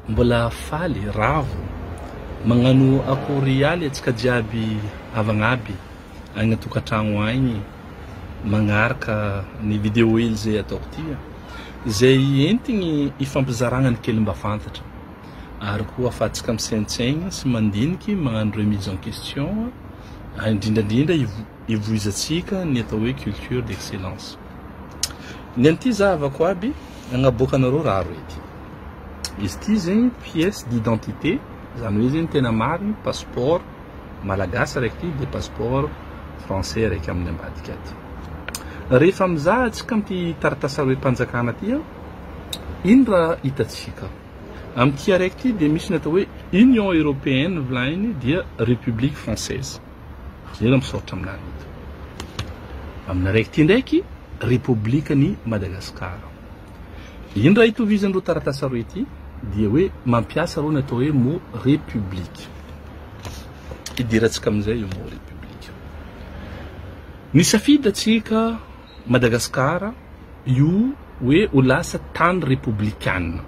Mbola faly, ravo, magnano akory ialy antsika jiaby havagna aby agny an-tokantragno agny magnaraka ny video hely zay ataoko ty zay entigny ifampizaragna ny kely mba fantatra ary koa afahantsika misaintsaigny sy mandiniky magnano remise en question indrindrandrindra ivoizantsika ny atao hoe culture d'excellence. Ny an'ity zahavako aby agnaboakanareo raha roe ty. Izy ity zegny pièce d'identité, zany hoe zegny tena marigny passeport malagasy raiky ty de passeport français raiky amin'ny ambadika aty. Rehefa mizaha antsika amin'ity taratasy aroem-panjakana ty an, ino raha hitantsika? Amin'ity araiky ity dia misy ny atao hoe Union Européenne volagniny dia République Française. Zay raha misaotra aminany eto. Amin'ny araiky ity ndraiky Repoblikan'i Madagasikara. Ino raha itovizan'ireo taratasy roa ity dia hoe mampiasa reo ny atao hoe mot république. Idirantsika amin'izay io mot république. Nisafidy antsika Madagasikara io hoe ho lasa tany repoblikana.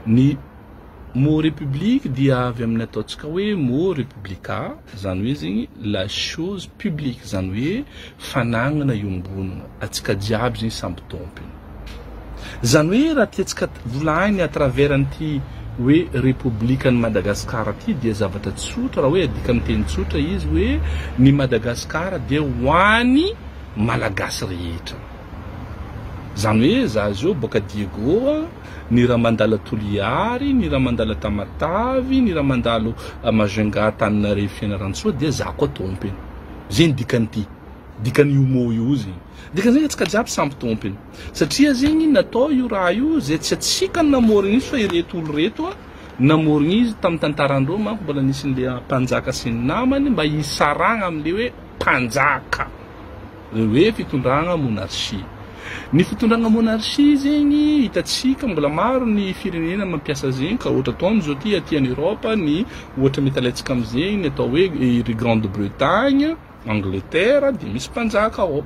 Ny Mot république dia avy amin'ny ataontsika hoe mot republica, izany hoe zegny la chose publique, izany hoe fanagnana iombonana, antsika jiaby zegny samby tompony. Izany hoe raha tiantsika volagny à travers an'ity hoe Repoblikan'i Madagasikara ty dia zavatra tsotra, raha hoe adika amin'ny teny tsotra izy hoe ny Madagasikara dia ho an'ny Malagasy rehetra. Izany hoe za zao boaka Diego a. ny raha mandala Toliary, ny raha mandala Tamatave, ny raha mandalo Majunga, Antaninarevo, Fianarantsoa dia za koa tompiny. Zegny dikan'ity, dikan'io mot io zegny. Dikan'izegny antsika jiaby samby tompiny. Satria zegny natao io raha io zay tsy antsika no namorogna izy fa ireto olo reto namorogna izy tamin'ny tantarandreo manko mbola nisy an'le mpanjaka sy ny namany mba hisaragna am'le hoe mpanjaka. Le hoe fitondragna monarchie. Ny fitondragna monarchie zegny hitantsika mbola maro ny firenena mampiasa zegny ka ohatra ataony zao ty aty en Europe ny ohatra mety alaintsika amizegny ny atao hoe ry Grande Bretagne, Angleterre de misy mpanjaka ao.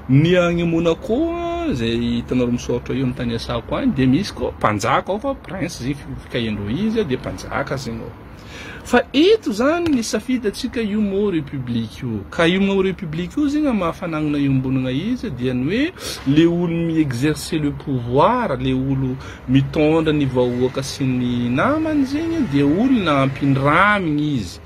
Ny agny Monaco zay hitanareo misaotra io amy tany iasako agny de misy koa mpanjaka ao fa prince zegny fikahiandreo izy de mpanjaka zegny ao. Fa eto zany ny safidy antsika io mot république io. Ka io mot république io zegny amin'ny maha fanagnana iombonagna izy dia ny hoe le olo mi-exercer le pouvoir, le olo mitondra ny vahoaka sy ny namany zegny dia olona ampindramigny izy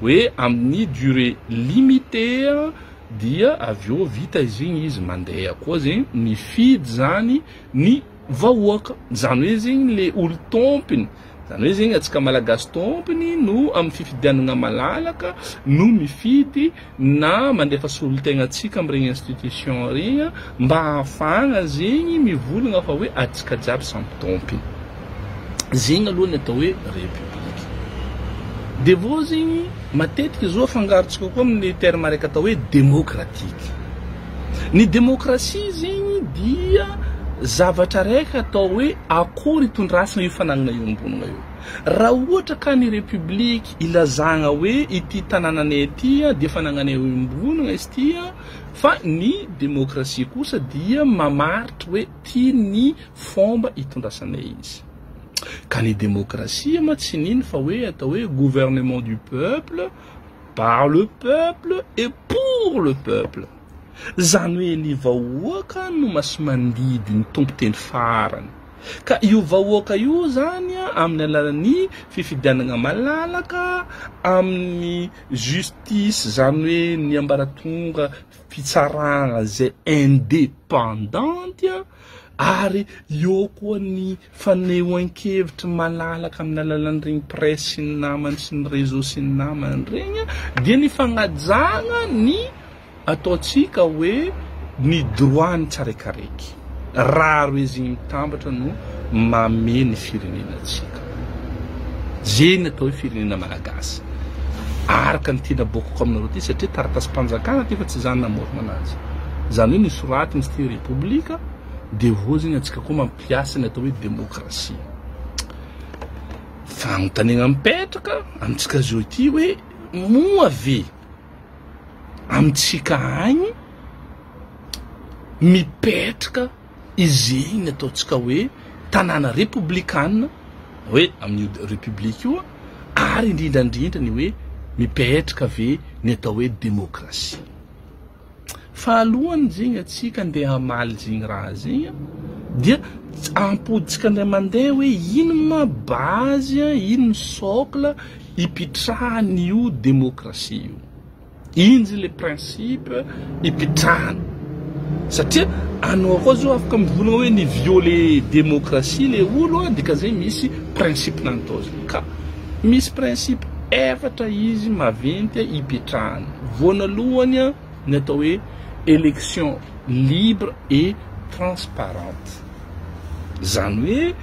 hoe amin'ny durée limitée dia avy eo vita izy igny izy mandeha koa zegny mifidy zany ny vahoaka. Zany hoe zegny le olo tompony Zany hoe zegny antsika Malagasy tompony no amin'ny fifidianana malalaka no mifidy na mandefa solontegna antsika amin'regny institution regny mba ahafahagna zegny mivolagna fa hoe antsika jiaby samy tompony. Zegny aloha ny atao hoe république. De vao zegny matetiky izy io afangarontsika koa amin'ny terme araiky atao hoe démocratique. Ny demokrasia zegny dia zavatra araiky atao hoe akory itondrasana io fanagnana iombonagna io. Raha ohatra ka ny république ilazagna hoe ity tanànanay ity dia fanagnanay iombonagna izy ity fa ny demokrasia kosa dia mamaritry hoe ty ny fomba itondrasanay izy. Ka ny demokrasia ma tsy n'ino fa hoe atao hoe gouvernement du peuple, Par le peuple et pour le peuple. Zany hoe ny vahoaka no masimandidy ny tompo teny farany. Ka io vahoaka io zany amin'ny alalan'ny fifidianana malalaka, amin'ny justice zany hoe ny ambaratonga fitsarana zay indépendante ary eo koa ny fanehoan-kevitry malalaka amin'ny alalan'ireny presse sy ny namany sy ny réseau sy ny namany ireny dia ny fagnajana ny ataontsika hoe ny droit ny tsaraikaraiky. Raha roe zegny mitambatra no mamehy ny firenenantsika. Zegny ny atao hoe firenena malagasy. Araka ny tiana aboakako aminareo ty satria taratasim-panjakana ty fa tsy za namorona anazy. Zany hoe nosoratiny izy ty repoblika dia voa zegny antsika koa mampiasa ny atao hoe demokrasia. Fanontaniana mipetraka amintsika zao ity hoe moa ve amintsika agny mipetraka izegny ataontsika hoe tanàna repoblikana? hoe amin'io république io ary indrindra indrindra ny hoe mipetraka ve ny atao hoe démocratie. Fa alohan'ny zegny atsika andeha hamaly zegny raha zegny dia ampoditsika indray mandeha hoe ino ma base, ino socle ipitrahan'io démocratie io. Ino zegny le principe ipitrahany. Satria anao koa zao afaka mivolagna hoe ni violer démocratie le olo dikan'izay misy principe nantao zegny. Ka misy principe efatra izy maventy ipetrahany. Voanalohany ny atao hoe élection libre et transparente. Zany hoe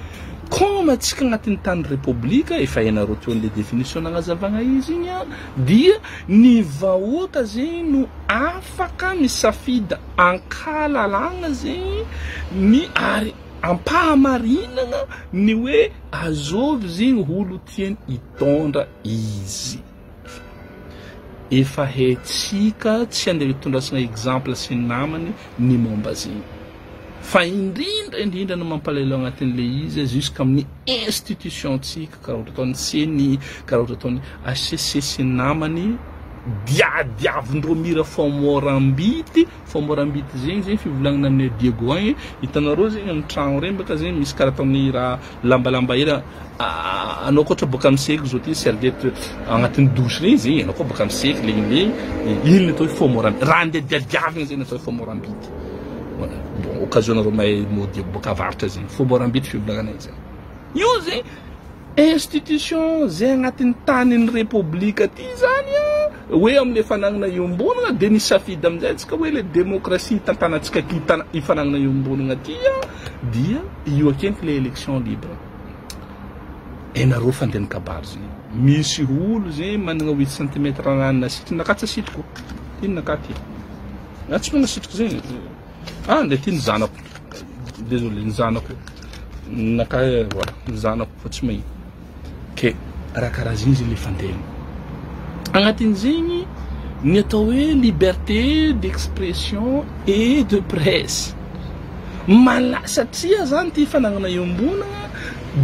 comme atsika agnatin'ny tany repoblika, efa hainareo teo an'le définition nagnazavagna izy igny dia ny vahoaka zegny no afaka misafidy ankalalagna zegny ny ary ampahamarinagna ny hoe azovy zegny olo tiany hitondra izy. Efa haintsika tsy andeha hitondrasana exemple sy ny namany ny momba zegny. Fa indrindra indrindra ny mampalahelo agnatin'le izy jusqu'amin'ny institution-tsika karaha ohatra ataon'ny ceni, karaha ohatra ataon'ny HCC sy ny namany diadiavindreo mira famoram-bity, famoram-bity zegny zegny fivolagnana aminay Diego agny, hitanareo zegny amin'ny tragno regny baka zegny misy karaha ataon'ny raha lambalamba hely anao koa ohatra boaka miseky zao ty serviette agnatin'ny douche regny zegny anao koa boaka miseky legnilegny iny ny atao hoe famoram-bity, raha andeha diadiavigna zegny atao hoe famoram-bity. Bon occasion nareo mahay mody boaka avaratra zegny, famoram-bity fivolagnanay zegny. Io zegny institution zay agnatin'ny tanin'ny repoblika ty zany an, hoe amle fanagnana iombonagna de nisafidy amizay antsika hoe le demokrasia itantanantsika ty fanagnana iombonagna ty an, dia io akendriky le election libre. Hainareo fa andeha nikabary zegny. Misy olo zegny managna huit centimètre rano nasitriny, naka tsy asitriko, ty naka ty. Na tsy magnasitrika zegny. Ah, ndeha ty ny zanako. Désolé, ny zanako. Naka voilà, ny zanako fa tsy mahita. Ke raha karaha zegny zegny le fandehany. Agnatin'izegny ny atao hoe liberté d'expression et de presse. Mala satria zany ty fanagnana iombonagna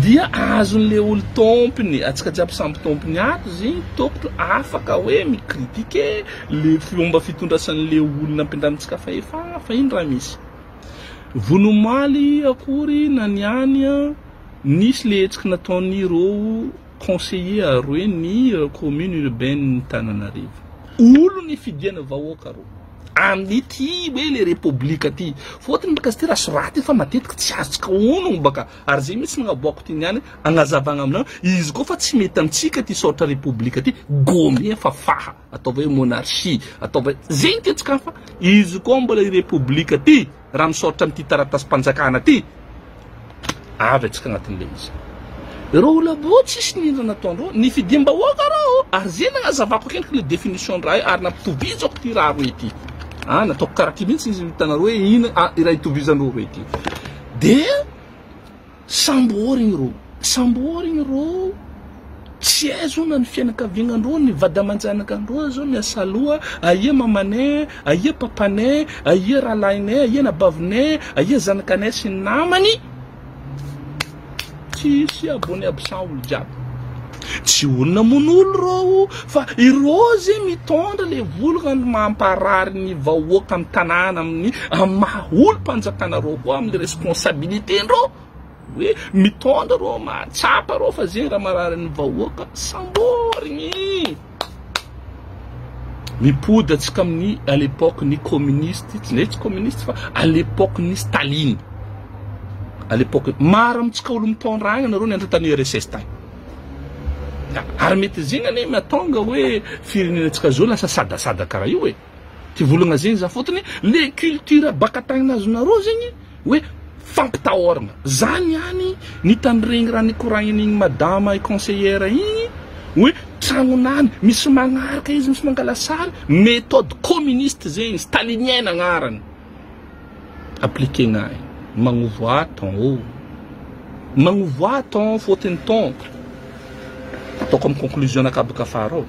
dia azon'le olo tompony, antsika jiaby samby tompony ato zegny tokotro afaka hoe mi-critiquer Le fomba fitondrasan'le olona ampindramintsika fahefana fa ino raha misy. Vono omaly akory na niany an, nisy le hetsiky nataon'ireo conseiller aroe ny commune urbaine Tananarivo. Olo nifidiana vahoaka reo. Amin'ity hoe le repoblika ty. Fôtony baka izy ty raha soraty fa matetiky tsy azontsika onogno baka. Ary zay mihitsy nagnaboako ty niany agnazavagna aminao izy koa fa tsy mety amintsika ty soratra repoblika ty gommer fa faha ataova hoe monarchie ataova zegny tiantsika fa izy koa mbola i repoblika ty raha misoratra amin'ity taratasim-panjakana ty avy antsika agnatin'le izy reo olo aby reo tsisy nindra nataondreo ny fidiam-bahoaka reo ary zay nagnazavako akendriky le définition raha ary nampitovizako ty raha roe ty ah nataoko karaha ty mihitsy izy hitanareo hoe ino ah raha itovizan'reo roe ty dia Samborigny rô, samborigny rô, tsy hay zao na ny fianakaviagnandrô, ny vady aman-janakandrô zao miasa loha, aia mamanay, aia papanay, aia rahalahinay, aia anabavinay, aia zanakanay sy ny namany, tsisy abonné absent olo jiaby. Tsy olo namono olo rô fa irô zegny mitondra le volagna mamparary ny vahoaka am tanàna amin'ny am maha olom-panjakana rô koa amle responsabilité ndrô hoe mitondra rô mahatsapa rô fa zegny raha marary ny vahoaka samborigny. Mipody antsika amin'ny à l'époque ny communiste, tsy tsy communiste fa à l'époque ny Staline. À l'époque maro amintsika olo mitondra agny nareo nianatra tany URSS tagny. Ary mety zegny anie mahatonga hoe firenenantsika zao lasa sadasada karaha io e. Ty volagna zegny za fôtony le culture baka tagny nazonareo zegny hoe fampitahoragna. Za niany nitandregny raha nikoragnin'igny madama conseillère igny hoe tragnonany misy magnaraka izy misy mangala sary, méthode communiste zegny, stalinienne agnarany. Appliquer-na agny. Magnovoà ton ô. Magnovoà ton fôtony ton. Ataoko amin'ny conclusion anakahy baka afara ao.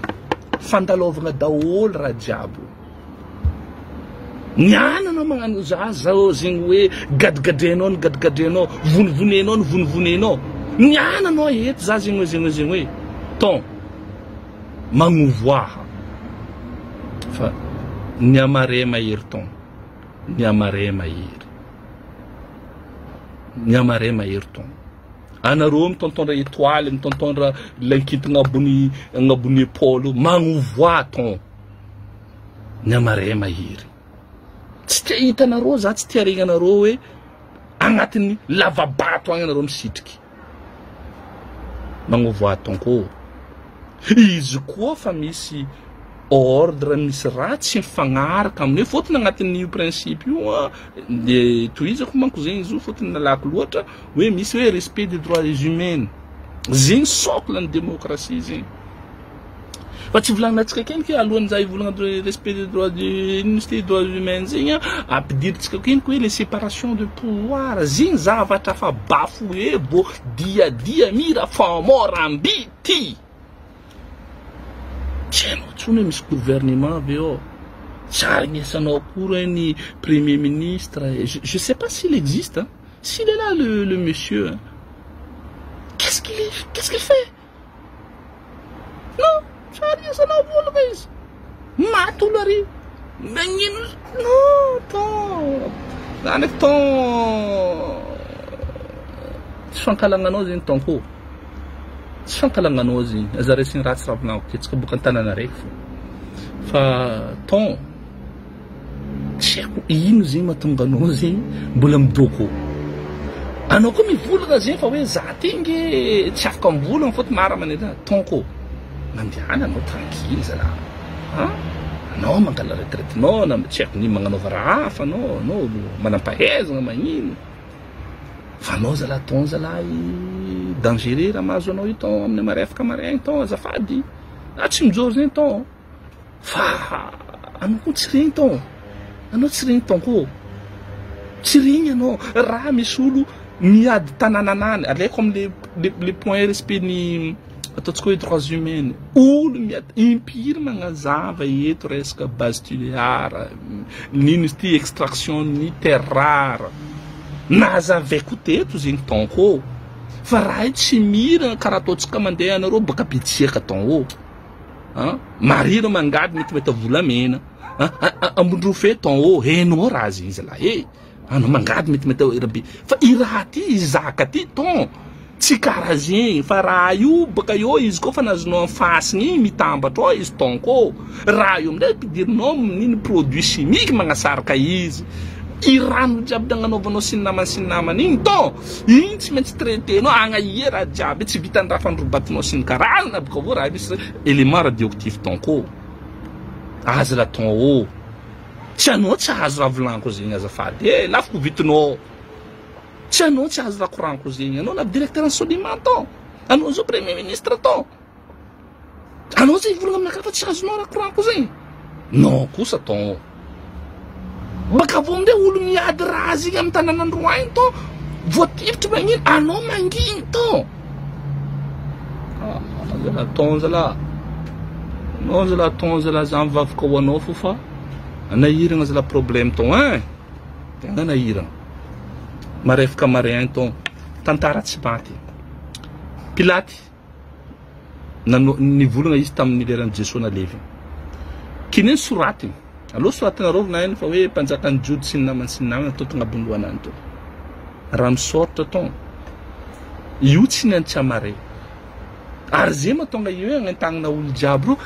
Fandalôvagna daholo raha jiaby io. Ny any anao magnano za zao zegny hoe gadrigadrenao ny gadrigadrenao, vonivonenao ny vonivonenao. Niana anao eto za zegny hoe zegny hoe zegny hoe ton magnovoaha fa ny amare mahery ton ny amare mahery ny amare mahery ton anareo mitontondra étoile mitontondra lankintagna ambony agnabony épaule magnovoaha ton ny amare mahery tsy tia hitanareo za tsy tia regnanareo hoe agnatin'ny lavabato agny anareo misitriky magnovoa tonko izy koa fa misy ordre misy raha tsy mifagnaraka amin'ny hoe fôtony agnatin'io principe io a de tohizako manko zegny izy io fôtony nalako loatra hoe misy hoe respect des droits humains zegny socle ny démocratie zegny. Fa tsy volagnina antsika akendriky hoe alohan'ny za hivolagna respect des droits de ino izy ty droits humains zegny a, ampidiritsika akendriky hoe le séparation de pouvoir zegny zavatra fa bafoué bo dia dia mira fa mort ambity. Tsy hainao intsony hoe misy gouvernement ve ao, tsy aregnesanao akory hoe ny premier ministre, je sais pas s'il existe hein, s'il est là le monsieur hein, qu'est-ce qu'il est, qu'est-ce qu'il fait? Non, tsy aresanao volagna izy. Maty olo ary. Magnino izy? Non, ton. Za ndraiky ton tsy fankalagnanao zegny ton ko. Tsy fankalagnanao zegny. Aza raisigny ratsy raha volagniko ty, antsika boka an-tanàna araiky fô. Fa ton Tsy haiko ino zegny mahatonga anao zegny mbola midoko. Anao koa mivolagna zegny fa hoe za ty nge tsy afaka mivolagna fôtony maro manentana. Tonko, mandehana anao tranquille zalahy a! Anao mangala retraite-nao na tsy haiko nino magnanaova raha hafa anao, anao olo manam-pahaizagna magnino. Fa anao zalahy ton zalahy dangereux raha mahazo anao io ton amin'ny marefaka maraigny ton azafady. Za tsy mijoro zegny ton. Fa anao koa tsy regny ton, anao tsy regny ton ko, tsy regny anao, raha misy olo miady tanananany, alaiko amle le point respect ny ataontsika hoe droits humains, olo miady impiry magnazava eto resaka base Tulear, nino izy ty extraction ny terre rare, nazavaiko teto zegny ton ko, fa raha io tsy mira karaha ataontsika mandeha anareo baka Betsiaka ton ô. An, marina mangady mety mahita volamena. An, Ambondrofé ton haut, henonao raha zegny zalahy e. Anao mangady mety mahita raha be. Fa i raha ty, i zaka ty ton, tsy karaha zegny fa raha io baka eo izy koa fa nazonao amy fasigny igny mitambatra ao izy ton kô. Raha io amindray ampidirinao amin'iny produit chimique magnasaraka izy. I rano jiaby nagnanaovanao sy ny namany sy ny namany igny ton, Igny tsy maintsy traiter-nao agnahia raha jiaby tsy vitan'ny raha fandrobatinao sy ny karazana bôka avao raha misy élément radioactif ton kô aza la ton ô tsy anao tsy ahazo raha volaniko zegny azafady e lafo kovitinao tsy anao tsy ahazo raha koraniko zegny anao na directeur ny Solima ton anao zao premier ministre ton Anao zay hivolagna aminakahy fa tsy azonao raha koraniko zegny? Non kosa ton. Baka avy amindray olo miady raha zegny amin'ny tanànandro agny ton, voatifitry magnino, anao mangigny ton. Ah, zala ton zala. Non zala ton zala, za mivavaka ho anao fo fa nahiragna zala problème ton hein. Tegna nahiragna. Marefaka marin ton. Tantara tsy maty. Pilaty Nanao, nivolagna izy tamin'ny leran'i Jesoa nalevina. Kineny soratiny. Aleo soratinareo vinainy fa hoe mpanjakan'ny Jody sy ny namany sy ny namany atao tagnabon'ny lohanany teo. Raha misoratra tao, io tsy ny an'i Tsiamare. Ary ze mahatonga io hoe agnentagnana olo jiaby reo,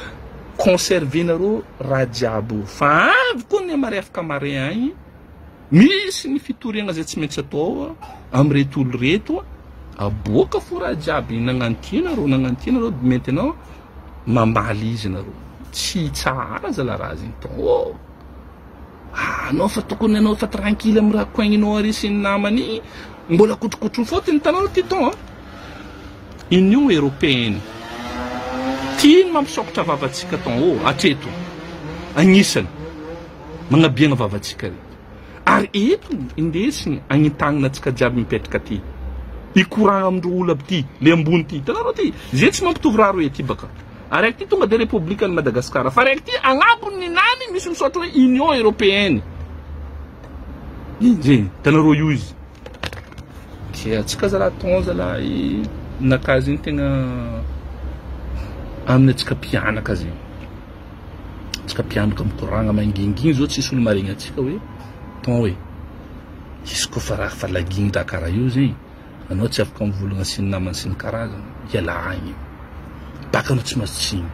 conserver-nareo raha jiaby io. Fa avy koa ny marefaka mare agny, Misy ny fitoriagna izay tsy maintsy atao amin'ireto olo ireto, aboaka fo raha jiaby nagnano ty nareo, nagnano ty nareo, maintenant mamaly izy nareo, tsy tsara zala raha zegny tao ô, anao fa tokony anao fa tranquille amin'ny raha koigninao ary sy ny namany igny, mbola kotrokotrony fôtony hitanao ty ton a, Union Européenne, ty no mampisôkatra vavantsika ton ô, hatreto, agnisany. Magnabiagna vavantsika reto. Ary eto indesigny agnentagnina antsika jiaby mipetraka aty. Hikoragna amindreo olo aby ty, le ambony ty. Hitanareo ty? Ze tsy mampitovy raha roe ty baka. Araiky ty tonga de Repoblikan'i Madagasikara. Fa araiky ty agnabony ninany misy misaotra hoe Union Européenne. Iny zegny. Hitanareo io izy. Ke antsika zalahy ton zalahy. Naka zegny tegna amin'ny antsika mpianaka zegny. Antsika mpianaka mikoragna mangingigny zao tsisy olo maregny antsika hoe ton e. Izy koa fa raha fa lagigny raha karaha io zegny, anao tsy afaka mivolagna sy ny namany sy ny karazany, ialà agny io. Baka anao tsy mahazo tsiny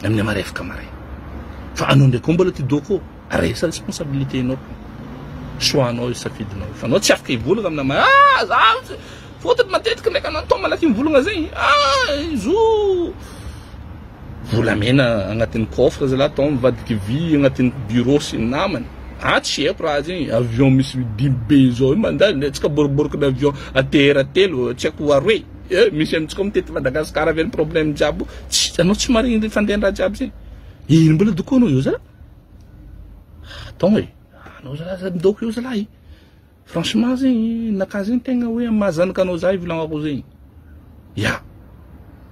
amin'ny marefaka maregny. Fa anao ndraiky koa mbola ty doko. Resa responsabilité nao ko. Choix nao io safidinao io. Fa anao tsy afaka hivolagna amina ma ah za fotony matetiky ndraiky anao atao malaky mivolagna zegny. Ah izo volamena agnatin'ny coffre zalahy atao mivadiky vy agnatin'ny bureau sy ny namany. Ah tsy haiko raha zegny avion misy dimy be zao io mandalo antsika boriborikina avion ATR 3 tsy haiko aroe. Eh misy amintsika mitety Madagascar avy any problème jiaby. Tsy anao tsy marigny fandehan'ny raha jiaby zegny. Ino mbola doko anao io zalahy? Attends e, anao zalahy aza midoko eo zalahy. Franchement zegny, naka zegny tegna hoe amin'ny maha zanaka anao za ivolagnako zegny. Ya,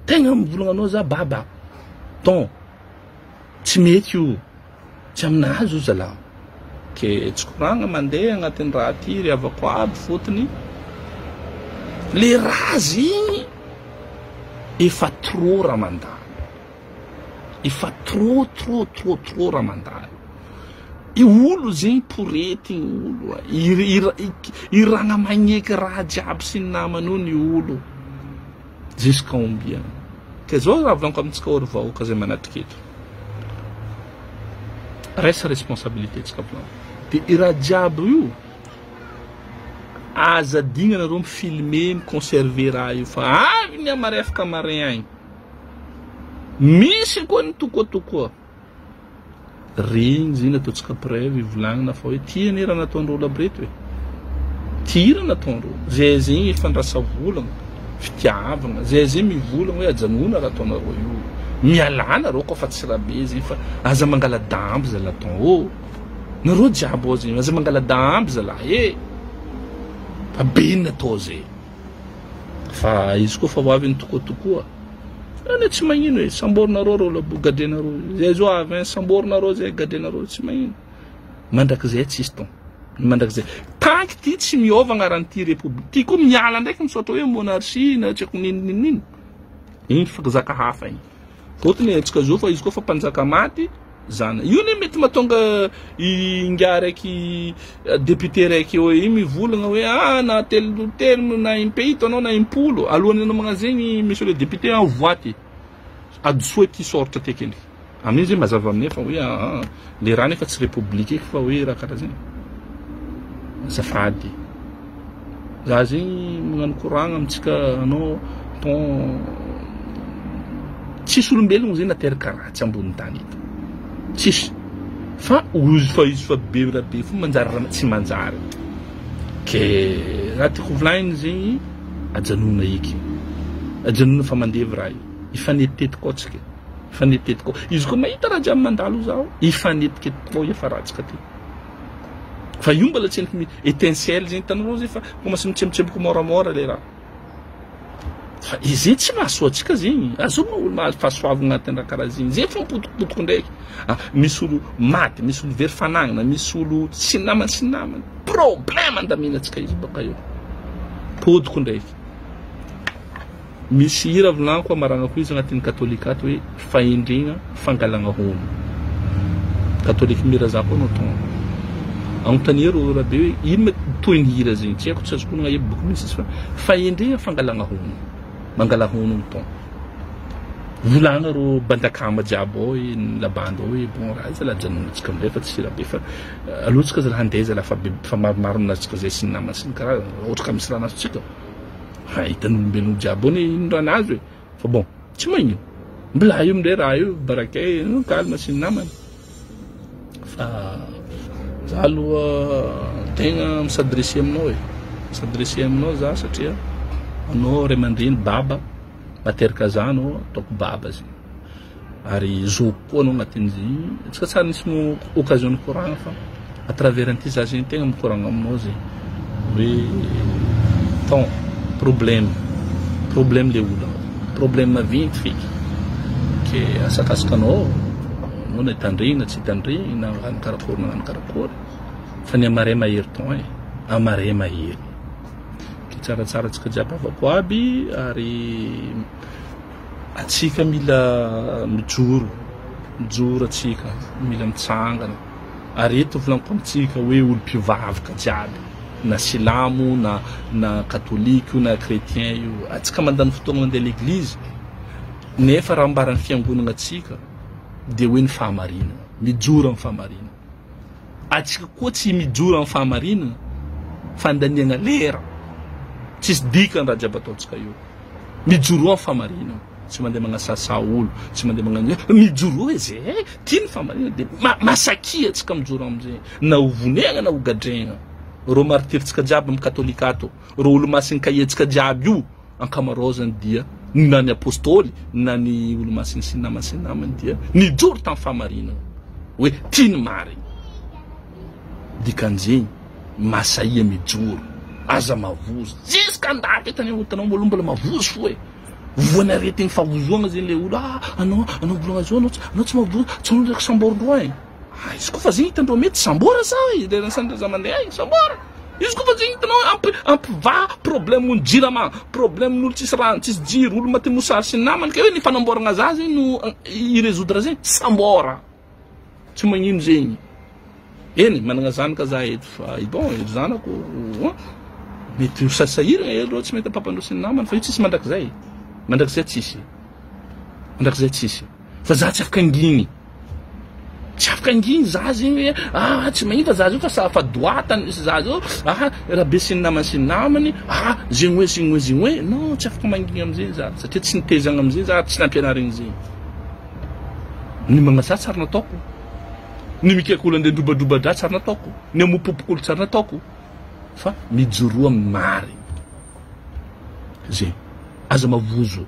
tegna mivolagna anao za baba. Ton, tsy mety io, tsy aminazy io zalahy. Ke tsy koragna mandeha agnatin'ny raha ty ry havako aby fôtony le raha zegny efa trop raha mandalo. Efa trop trop trop trop raha mandalo. I olo zegny poretigny olo a. I ragna magneky raha jiaby sy ny namany io ny olo. Jusqu'à ombia? Ke zao raha volaniko amintsika ry vahoaka zay manatrika eto. Raisa responsabilité tsika volaniko. De i raha jiaby io aza adigna nareo mi-filmer, mi-conserver raha io fa avy ny amarefaka marin agny. Misy koa ny tokoatokoa. Regny zegny ataontsika preuve ivolagnana fa hoe ty anie raha nataondreo olo aby reto e. Ty raha nataondreo. Zay zegny efa volagna, fitiavagna. Zay zegny mivolagna hoe ajanona raha ataonareo io. Mialà nareo koa fa tsy raha be zegny fa aza mangala damby zalahy ton ô. Nareo jiaby ao zegny aza mangala damby zalahy e. Fa be ny natao zay. Fa izy koa fa ho avy ny tokoa tokoa. Ane tsy magnino e, samborinareo reo labo gadrenareo. Zay zo avy hein, samborinareo zay gadrenareo tsy magnino. Mandrakizay tsisy ton. Mandrakizay. Tant que ty tsy miova agnaran'ity république. Ty koa miala ndraiky misaotra hoe monarchie na tsy haiko nino nino nino. Igny fizaka hafa igny. Fôtony antsika zo fa izy koa fa mpanjaka maty zana. Io ne mety mahatonga ingahy raiky député raiky eo igny mivolagna hoe ah na telo telo na impito anao na impolo alohan'ny anao magnano zegny monsieur le député en vote adosoa ty soratra ty akendriky. Amin'igny zegny mazava aminay fa hoe ah le raha nefa tsy république eky fa hoe raha karaha zegny. Azafady. Za zegny magnano koragna amintsika anao ton tsisy olombelogno zegny nateraka ratsy ambony tany eto. Tsisy. Fa ozy fa izy fa be raha be fo manjary raha tsy manjary. Ke raha tiako volagniny zegny ajanona eky. Ajanona fa mandevy raha io. Ifanetitetika ao tsika. Ifanetitetika ao. Izy koa mahita raha jiaby mandalo zaho, ifanetiketika ao efa ratsika ty. Fa io mbola tsy endriky étincelle zegny hitanareo zay fa commence mitsembotsemboka moramora le raha. Fa izy tsy mahasoa antsika zegny. Azo ma olo mahazo fahasoavagna agnatin'ny raha karaha zegny. Zay fô mipotokopotoko ndraiky. Ah, misy olo maty, misy olo very fanagnana, misy olo tsy namany sy namany. Problème andaminantsika izy baka eo. Potoko ndraiky. Misy hira volaniko amaragnako izy agnatin'ny katolika ato hoe fahendrena fangalagna hono. Katolika mihira za koa anao tonga. Agnontania reo rabe hoe ino ma tohin'ny hira zegny tsy haiko tsy azoko onogna eboka mihitsy izy fa fahendrena fangalagna hono. Mangala hono ny ton. Volagna reo bandakama jiaby ao hoe ny labandy ao hoe bon raha iza la ajanonantsika amizay fa tsy rabe fa aleo tsika zalahy handeha zalahy fa be fa maromaro aminatsika zay sy ny namana sy ny karazana raha ohatra ka misy raha nahazo-tsika. Ha hitan'olombelogno jiaby eo anie ino raha nahazo e. Fa bon, tsy magnino. Mbola eo amindray raha io, barakay, calme sy ny namany. Fa za aloha tegna mi-s'adresser aminao e. Mi-s'adresser aminao za satria anao ray aman-dreny baba, materaka za anao, ataoko baba zegny. Ary zokiko koa anao agnatin'izegny. Antsika tsary nisy occasion nikoragna fa à travers an'ity za zegny tegna mikoragna aminao zegny hoe ton problème problème le olagna problème maventy feky ke asakasaka anao anao na hitandregny na tsy hitandregny na hagnano karakory na hagnano karakory fa ny amaray mahery ton e amaray mahery. Tsaratsara antsika jiaby havako aby ary atsika mila mijoro, mijoro atsika, mila mitsangana. Ary eto volaniko amintsika hoe olom-pivavaka jiaby, na silamo na na katolika io na chrétien io, atsika mandany fotoagna mandeha l'église nefa raha ambaran'ny fiangonagna atsika dia hoe ny fahamarinana, mijoro amin'ny fahamarinana. Atsika koa tsy mijoro amin'ny fahamarinana, fandaniagna lera, tsisy dikany raha jiaby ataontsika io. Mijoroa amin'ny fahamarinana, tsy mandeha magnasasa olo, tsy mandeha magnano hoe mijoroa e zay e, tia ny fahamarinana dia masakia atsika mijoro amizay, na ho vonegna na ho gadregna. Reo martiritsika jiaby amin'ny katolika ato, reo olomasin'ny cahier-tsika jiaby io, ankamaroazany dia na ny apostoly na ny olomasiny sy ny namany sy ny namany dia nijoro tamin'ny fahamarinana hoe tia ny marina. Dikan'izegny masahia mijoro, aza mavozo jusqu'à andafy eto anie hitanao mbola mbola mavozo fo e. Voan'ny aretigny fahavozoagna zegny le olo, ah anao anao volagna zao anao tsy anao tsy mavozo, tsy anao ndraiky samborin-droa e. Ah izy koa fa zegny hitandreo mety sambora sa e, leran'ny za mandeha agny sambora. Izy koa fa zegny hitanao ampi ampivaha problème ny jirama, problème n'olo tsisy rano, tsisy jiro, olo maty mosary sy ny namany, ke hoe ny fanamboaragna za zegny no hi-résoudre zegny, sambora. Tsy magnino zegny. Eny, managna zanaka za eto fa bon, ery zanako mety ho sasahiragna ery reo tsy mahita papandreo sy ny namany fa io tsisy mandrakizay. Mandrakizay tsisy. Mandrakizay tsisy. Fa za tsy afaka angigny. Tsy afaka angigny za zegny hoe ah tsy magnino fa za zao fa sa fa doata za zao ah rabe sy ny namany sy ny namany ah zegny hoe zegny hoe zegny hoe non tsy afaka mangigny amizegny za satria tsy nitezagna amizegny za tsy nampianarigny zegny. Ny magnasa tsary nataoko, ny mikaiky olo andeha androbadroba-draha tsary nataoko, ny hamopopoko olo tsary nataoko, fa mijoroa amin'ny marigny. Zegny. Aza mavozo.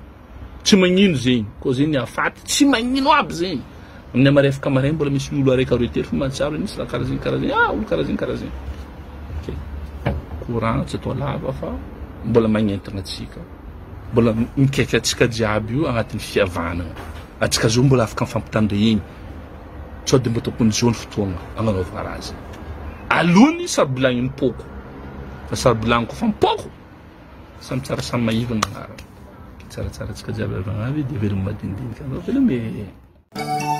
Tsy magnino zegny. Koa zegny ny hahafaty, tsy magnino aby zegny. Amin'ny amarefaka maray mbola misy olo araiky aroe telo fo mahatsiaro hoe nisy raha karaha zegny karaha zegny, ah olo karaha zegny karaha zegny. Ok. Courant tsy atao lava fa mbola magnentagna antsika. Mbola mikaiky antsika jiaby io agnatin'ny fihavanana. Antsika zao mbola afaka mifampitandregny. Sao dia mba tokony zao ny fotoagna agnanaovagna raha zay. Aloha ny sarobilagny mipoko. Fa sarobilagny koa fa mipoko, samy tsara samy maivagna agnarany. Tsaratsara antsika jiaby avy agny dia veloma madinidinika anao veloma e.